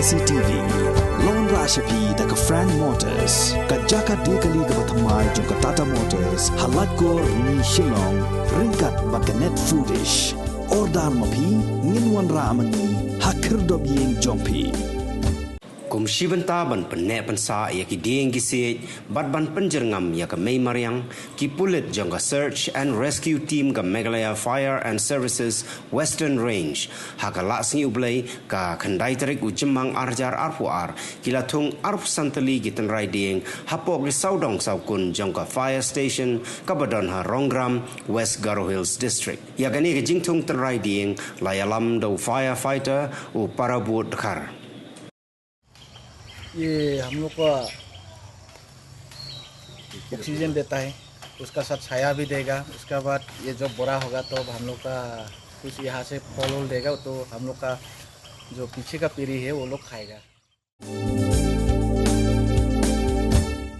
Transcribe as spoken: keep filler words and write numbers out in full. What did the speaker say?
C T V. Long ra sha phi da ka Frank Motors, ka jaka die kali kaba thymmai jong ka Tata Motors, ha Laitkor, Shillong, ryngkat bad ka Net Foodish. Order ma phi, ngin wanrah ma ngi ha khyrdop ïing jong phi. Kum shi bynta ban pynneh pynsah ïa ki dieng ki siej bad ban pynjyrngam ïa ka mei mariang, ki pulit jong ka Search and Rescue Team ka Meghalaya Fire and Services Western Range, ha ka Lah Sngi U Blei, ka khyndai tarik u Jymmang arhajar arphew ar, ki la thung arphew san tylli ki tynrai dieng hapoh ki sawdong sawkun jong ka fire station kaba don ha Rongram, West Garo Hills District. Ïa kane ka jingthung tynrai dieng la ïalam da u firefighter u Parabot Dkhar. ये हम लोग का ऑक्सीजन देता है, उसका साथ छाया भी देगा। उसका बाद ये जब बड़ा होगा तो हम लोग का कुछ यहाँ से फल वल देगा, तो हम लोग का जो पीछे का पीढ़ी है वो लोग खाएगा।